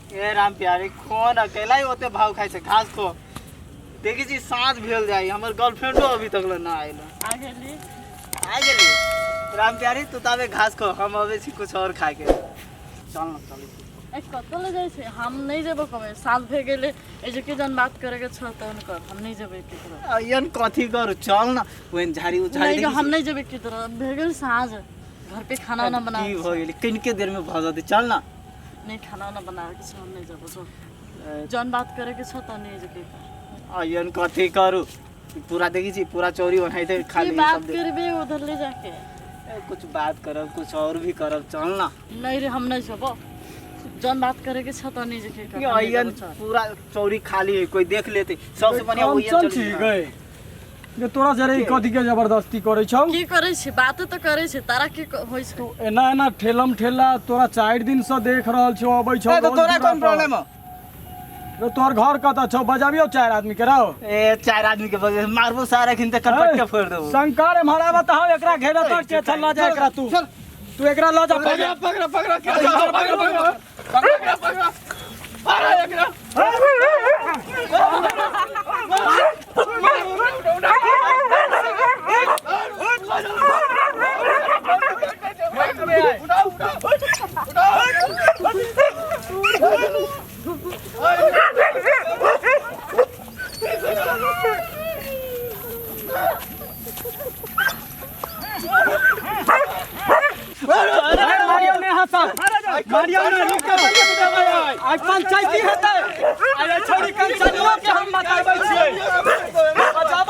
ए राम प्यारे, कोन अकेला ही ओते भाव खाइ छै? घास खो। देखी छी, साँझ भेल जाइ, हमर गर्लफ्रेंडो अभी तक ले ना आयल। आ गेली। आ गेली। राम प्यारी, तू ताबे घास खो, हम अबै छी कुछ और खाए के। चल न, चल। ए, कतऽ ले जाइ छै? हम नहि जेबो कमे। साँझ भए गेलै। ए जे के जन बात करे के छौ तहन कर, हम नहि जेबै केकरो। अयन कथी करू? चल न, ओहन झाड़ी उझाड़ी। नहि, हम नहि जेबै केकरो। भए गेल साँझ, घर पे खाना उना बना। की भऽ गेलै? कनिके देर में भऽ जेतै, चल न। नहीं, खाना उना बनावे के छौ, हम नहीं जेबो। जो जौन बात करे के छौ तहन जे के कर। अयन कथी करू? पूरा देखी छी, पूरा चोरी ओनाहिते की खाली बात सब करबे उधर ले जाके? ए, कुछ बात करब, कुछ और भी करब, चल ना। नहीं रे, हम नहीं जेबो। जौन बात करे के छौ तहन जे के कर, हम नहीं अयन जेबो, चल। पूरा चोरी खाली है, कोई देख लेते। सबसे बढ़िया वही कंचन छी गए जे तोरा जरे ई कथी के जबरदस्ती करै छौ? की करै छी? बात तऽ करै छी। तारा की होइ छै? तू एना एना ठेलम ठेला, तोरा 4 दिन से देख रहल छौ, अबै छौ ए, तो रोज तोरा दूरा कोन पर। प्रॉब्लम हो? रे, तोहर घर कतऽ छौ? बजाबियौ चारि आदमी के रहो। ए, चार आदमी के बजे मारबो सारा खिन त कटपट के फोड़ देबो। शंकर, एम्हर आबऽ तऽ हौ, एकरा घेरा तर चेथल लऽ जा एकरा। तू तू एकरा लऽ जा। पकड़ा, पकड़ा, पकड़ा, पकड़ा, पकड़ा, पकड़ा, पकड़ा, अरे एकरा। मारियौ ने हसन, मारियौ ने, रुक। आइ पंचायती हेतै। आइ छौड़ी कंचनुओ के हम बताबै छियै। बजाबऽ।